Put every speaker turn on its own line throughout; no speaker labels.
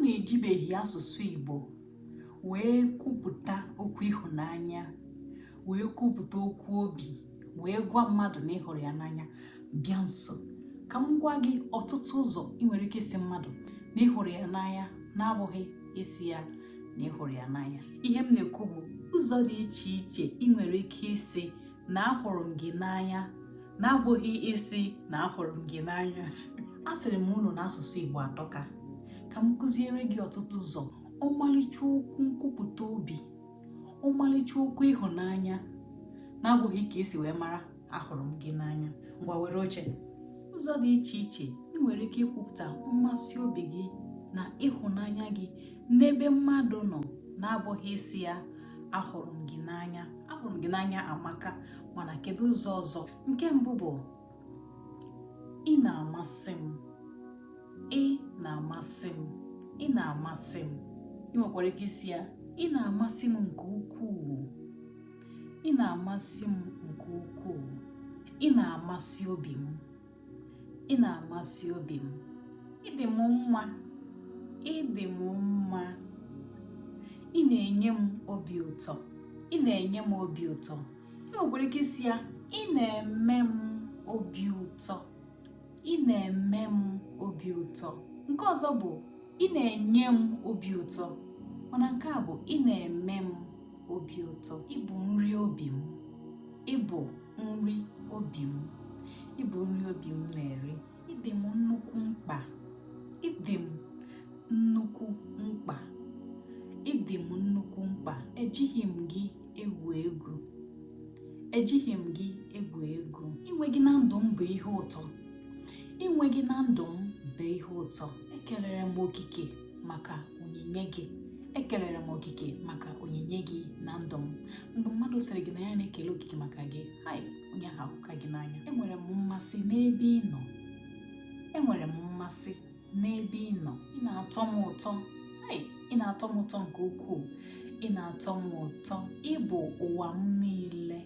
na ejibeghị asụsụ Igbo wee kwupụta okwu ịhụnanya, wee kwupụta okwu obi, wee gwa mmadụ na ị hụrụ ya n'anya, bịa nso ka m gwa gị ọtụtụ ụzọ ị nwere ike ịsị mmadụ na ị hụrụ ya n'anya na-abụghị ịsị ya na ị hụrụ ya n'anya. Ihe m na-ekwu bụ ụzọ dị iche iche ị nwere ike ịsị na ahụrụ m gị n'anya na-abụghị ịsị na ahụrụ m gị n'anya. Asịrị m unu na asụsụ Igbo atọka. Ka m kụziere gị ọtụtụ ụzọ ọmalịcha okwu nkwupụta obi, ọmalịcha okwu ịhụnanya na-abụghị ka esi wee mara ahụrụ m gị n'anya. Ngwa, were oche. Ụzọ dị iche iche ị nwere ike ikwupụta mmasị obi gị na ịhụnanya gị n'ebe mmadụ nọ na-abụghị ịsị ya ahụrụ m gị n'anya. Ahụrụ m gị n'anya amaka, mana kedu ụzọ ọzọ? Nke mbụ bụ ị na-amasị m, ị na-amasị m, ị na-amasị m. Ị nwekwara ike ịsị ya ị na-amasị m nke ukwuu, ị na-amasị m nke ukwuu, ị na-amasị obi m, ị na-amasị obi m, ị dị m mma, ị dị m mma, ị na-enye m obi ụtọ, ị na-enye m obi ụtọ. Ị nwekwara ike ịsị ya ị na-eme m obi ụtọ, ị na-eme m obi ụtọ. Nke ọzọ bụ ị na-enye m obi ụtọ, mana nke a bụ ị na-eme m obi ụtọ. Ị bụ nri obi m, ị bụ nri obi m, ị bụ nri obi m na-eri. Ị dị m nnukwu mkpa, ị dị m nnukwu mkpa, ị dị m nnukwu mkpa. Ejighị m gị egwu egwu, ejighị m gị egwu egwu. Inwe gị na ndụ m bụ ihe ụtọ, inwe gị na ndụ m bụ ihe ụtọ. Ekelere m okike maka onyinye gị, ekelere m okike maka onyinye gị na ndụ m. Mgbe mmadụ sịrị gị na ya na-ekele okike maka gị, hai, onye ahụ ahụka gị n'anya. Enwere m mmasị n'ebe ị nọ, enwere m mmasị n'ebe ị nọ. Ị na-atọ m ụtọ, hai, ị na-atọ m ụtọ nke ukwuu, ị na-atọ m ụtọ. Ị bụ ụwa m niile,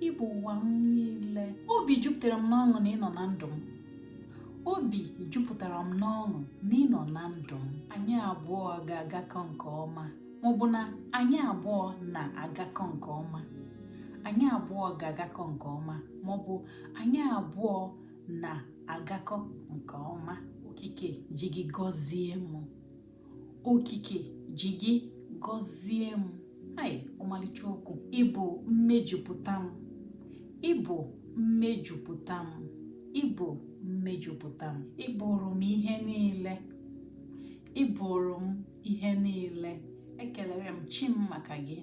ị bụ ụwa m niile. Obi jupụtara m n'ọṅụ na ị nọ na ndụ m, obi jupụtara m n'ọṅụ na ị nọ na ndụ m. Anyị abụọ ga-agakọ nke ọma, maọbụ na anyị abụọ na-agakọ nke ọma, anyị abụọ ga-agakọ nke ọma, maọbụ anyị abụọ na-agakọ nke ọma. Okike ji gị gọzie m, okike ji gị gọzie m. Hai, ọmalịcha okwu. Ị bụ mmejupụta m, ị bụ mmejupụta m, ị bụ mmejupụta m. Ị bụrụ m ihe niile, ị bụrụ m ihe niile. Ekelere m chi m maka gị,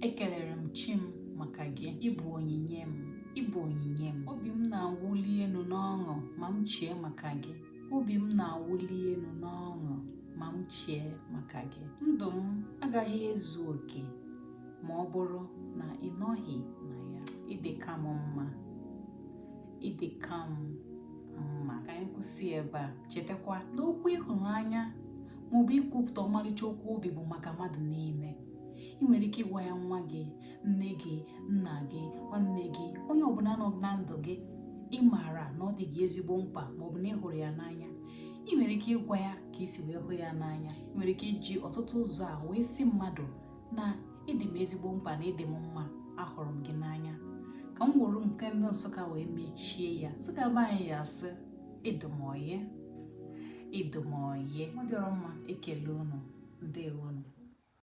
ekelere m chi m maka gị. Ị bụ onyinye m, ị bụ onyinye m. Obi m na-awụli elu n'ọṅụ ma m chee maka gị, obi m na-awụli elu n'ọṅụ ma m chee maka gị. Ndụ m agaghị ezu oke ma ọ bụrụ na ị nọghị na ya. Ị dịka m mma, ị dịka m mma. Ka anyị kwụsị ebe a. Chetakwa na okwu ịhụnanya maọbụ ikwupụta ọmalịcha okwu obi bụ maka mmadụ niile. Ị nwere ike ịgwa ya nwa gị, nne gị, nna gị, nwanne gị, onye ọbụla nọ na ndụ gị ị maara na ọ dị gị ezigbo mkpa maọbụ na ị hụrụ ya n'anya. Ị nwere ike ịgwa ya ka ị si wee hụ ya n'anya. Ị nwere ike iji ọtụtụ ụzọ a wee sị mmadụ na ị dị m ezigbo mkpa, na ị dị m mma, ahụrụ m gị n'anya. Ka m were nke ndị Nsụka wee mechie ya. Nsụka be anyị ya asị ịdụmoye, ịdụmoye. Ọ dịrọ mma. Ekele unu.